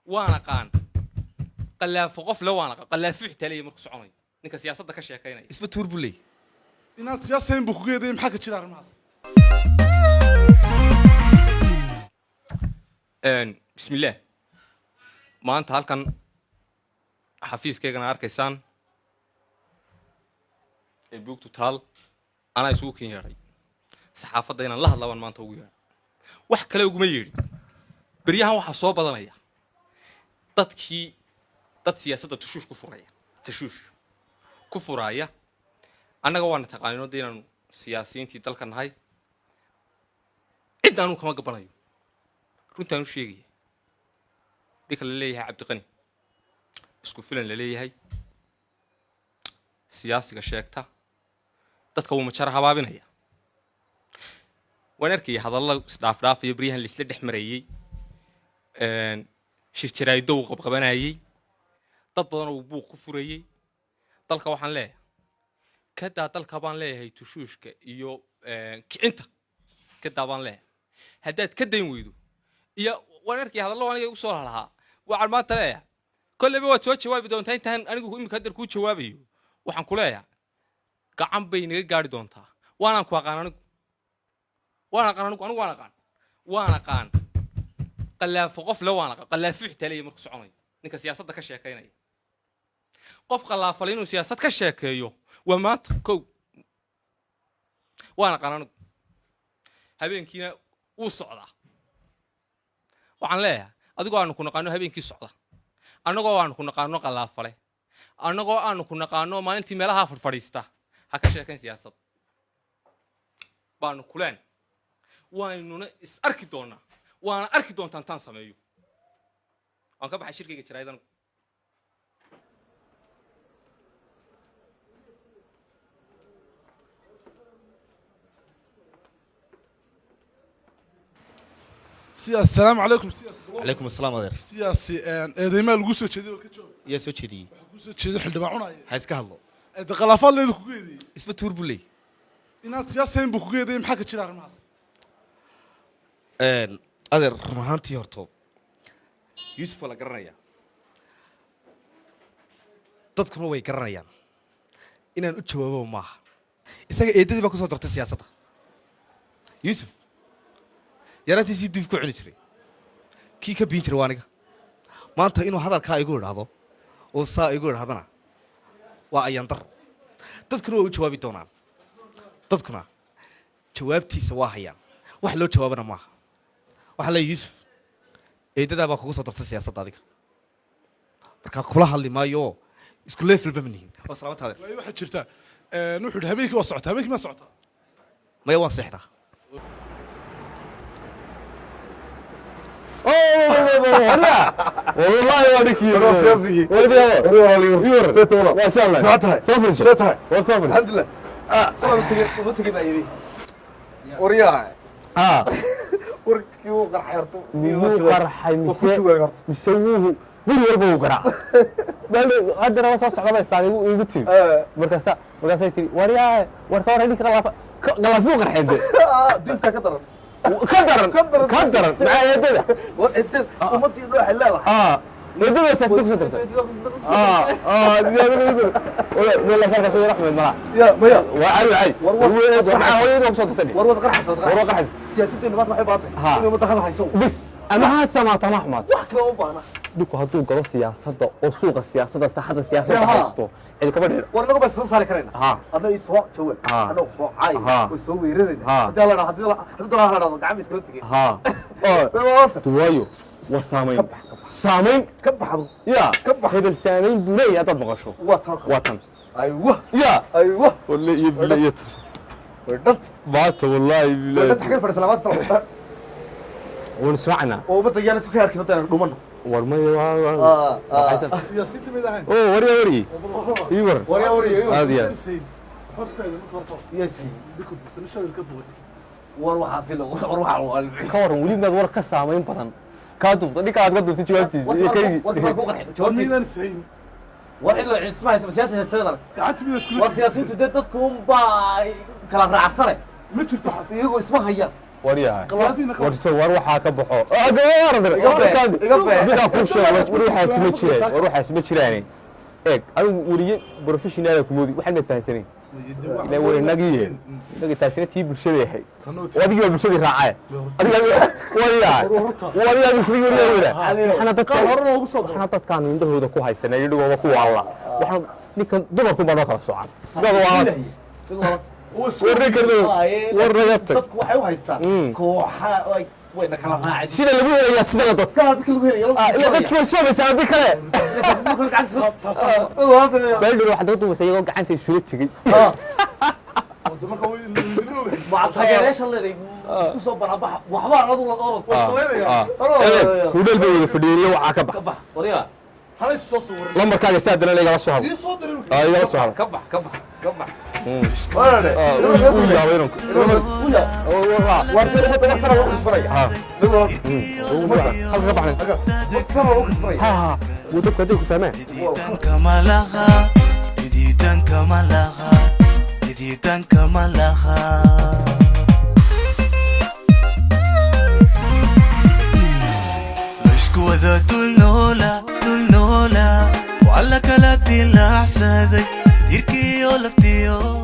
Waan aqaan qallaafo qof le, waan aqaan qallaafo xitaa leeyahay markuu soconayo ninka siyaasadda ka sheekaynaya. Isba tuur buu leeyahy. Inaad siyaasayn buu kugu eedeeyay, maxaa ka jira arrimahaas? Bismillaah, maanta halkan xafiiskaygana arkaysaan ee buugtu taal anaa isugu kin yeedhay saxaafadda inaan la hadla baan maanta ugu yeedhay. Wax kale uguma yeedhin, beryahan waxaa soo badanaya dadkii dad siyaasadda tashuush ku furaya, tashuush ku furaaya. Annaga waana taqaanino de inaanu siyaasiyiintii dalka nahay, cidda anugu kama gabanayo, runtaan u sheegaya. Ninka la leeyahay Cabdiqani isku filan la leeyahay, siyaasiga sheegta, dadka wuu majara habaabinaya. Waan arkaya hadallo isdhaafdhaafayo beryahan laisla dhex marayey, shirjaraa'ido uu qabqabanayey, dad badan uu buuq ku furayey dalka. Waxaan leeyahay kadaa dalka baan leeyahay, tushuushka iyo kicinta kadaa baan leeyahay. Haddaad ka dayn weydo iyo waan arkaya hadallo aniga igu soo lalahaa. Waxaan maanta leeyahay kolleyba waad soo jawaabi doontaa. Intaan anigu imika haddar kuu jawaabayo, waxaan ku leeyahay gacan bay naga gaari doontaa. Waanaan ku aqaan anigu, waan aqaan anigu, anigu waan aqaan, waan aqaan qallaafo qof le, waan aqaan qallaafo xitaa leeyahay markuu soconayo ninka siyaasadda ka sheekaynaya. Qof qallaafalay inuu siyaasad ka sheekeeyo waa maanta kow. Waan aqaan anigu, habeenkiina wuu socdaa. Waxaan leeyahay adigoo aanu ku naqaano habeenkii socda, annagoo aanu ku naqaano qallaafale, annagoo aanu ku naqaano maalintii meelaha fadhfadhiista, ha ka sheekayn siyaasad baanu kuleen. Waynuna is arki doonaa, waana arki doontaan taan sameeyo. Waan ka baxay shirkayga jaraa'id anigu. Siyaasi, asalaamu calaykum siyaasi. Calaykum asalaam, adeer. Siyaasi, eedeymaa lagu soo jeeday, ka jawaab. Yaa soo jeediyey? Waxaa kuu soo jeeday xildhibaan cunaya. Ha iska hadlo. Eede khilaafaad leedu kugu eedeeyey. Isba tuur buu leeyahy. Inaad siyaasayn buu kugu eedeeyay, maxaa ka jira arrimahaas? Adeer, run ahaantii horto Yuusuf waa la garanayaa, dadkuna way garanayaan. Inaan u jawaabo maaha, isaga eeddadii baa ku soo dartay siyaasadda. Yuusuf yaraantiisii duuf ku cuni jiray, kii ka biin jiray waa aniga. Maanta inuu hadalkaa igu idhaahdo oo saa igu idhahdana waa ayaan daro. Dadkuna way u jawaabi doonaan, dadkuna jawaabtiisa waa hayaan. Wax loo jawaabana maaha. Waxaa leeya Yuusuf, eeddadaa baa kugu soo dartay siyaasadda adiga, markaa kula hadli maayo oo isku levelba ma nihin. Waa salaamta, adeer. Waayo, waxaa jirta wuxuu yidhi habeenkii waa socotaa. Habeenkii ma socotaa? Maya, waan seexdaa. والله wadhikii ما شاء الله. وصافي. الحمد لله. Waryaha, warkii wuu qarxay horta. Miyuu qarxay mise wuu guri walba wuu garaac? Haddana waa soo socda bay saan igu tiri. Markaasay tiri, waryaa, warka hore ninka qalaafa qalaafuu qarxay de. Diifka ka daran. Ka daran. Ka daran. Ka daran maxaa eedada? War eedada ummadii waxay leedahay. Eedada saas ku soo dartay. Ya maya. Waa cali cali. War hooyadu waa kusoo dartay. War wad qarxaysa. War waa qarxaysa. Siyaasaddeenu maanta waxay baatay inay ummadda hadal hayso. Bis ama ha samaato ama xumaato. Wax kale uma baahna. Dhulku hadduu galo siyaasadda oo suuqa siyaasadda, saaxadda siyaasadda haysto, cid kama dheer. War inagu baa soo saari karayna. Adna ii soo jawaab, annagu soo caay, way soo weerarayna. Haddii la dhahdo, haddii la dhahdo gacan bay iskala tegeen. Waayo, waa saamayn, saamayn. Ka baxdo. Ya. Ka bax. Hebel saamayn buu leeyahay haddaad maqasho. Waa tan. Waa tan. Aywa. Ya. Aywa. Walle iyo bile iyo way dhanta. Maanta wallaahi. Way bilahi. dhanta. Xagee fadhiisana maanta? Waynu soconaa. Oo ummadda yaana si ka arkin haddaan dhumano. War maya. Siyaasiyiinta mid ahayn. Oo warya, waryi ii war. Warya, warya. Aad iyo aad. Yes. War waxaasi la war waxaa waa. Ka waran weli maad war ka saamayn badan kaa duubta ninka aad ka duubtay jawaabtiisa iyo kaygii? War ku qarxay jawaabtii. Miidaan ishayn. War cid la isma haysa siyaasi haysta. Gacanta mida iskula War siyaasiyiintu dee dadku unbaa kala raacsane. Ma jirto. Iyagoo isma hayaan. Waryahay. Qalaafiina ka War war waxaa ka baxo. Iga bee. Midaa kuu sheego, war waxaas ma jiraan, war waxaas ma jiraan. Eeg, adigu weriye professional ku moodi, waxaan ma fahansanayn. Ilaa war inagii inagii taasina tii bulshada yahay. Oo adigii baa bulshadii raacay. Adiga waryahay. Waryahay bulshadii waryahay. Waxaana dadka hore loogu soo daro. Waxaana dadkaan indhahooda ku haysanay, indhahooda ku waala. Waxaan ninkan dumarku baa noo kala socan. Dad waala. War ninkan war naga tag. Dadku waxay u haystaan kooxa wayna kala raaceen. Sida lagu helayaa sida la dad. Saa dadka lagu helaya. Ah, ilaa dadki way isfahmaysaa haddii kale. Beeldhur waxaa dad dumaysa iyagoo gacanta isula tegey. Marka way ogahay. Maca taageerayaasha leedahay isku soo banaanbaxa waxbaa adu la orod. Salaynaya. Hudheel bay wada fadhiyeen iyo waxaa ka bax. Ka bax waryaa. Halay soo sawiray. Lambarkaaga si haddana igala soo hadlo. Ii soo diray. Ah, igala soo hadlo. Ka bax, ka bax, ka bax. Uu yaabay inanku. Ah. Halka ka baxnay. Ha, ha. Wuu dadku hadday ku fahmaan. Ciidanka ma laha, ciidanka ma laha, ciidanka ma laha. Laysku wada dul noola, dul noola, waa la kala dilaacsaday.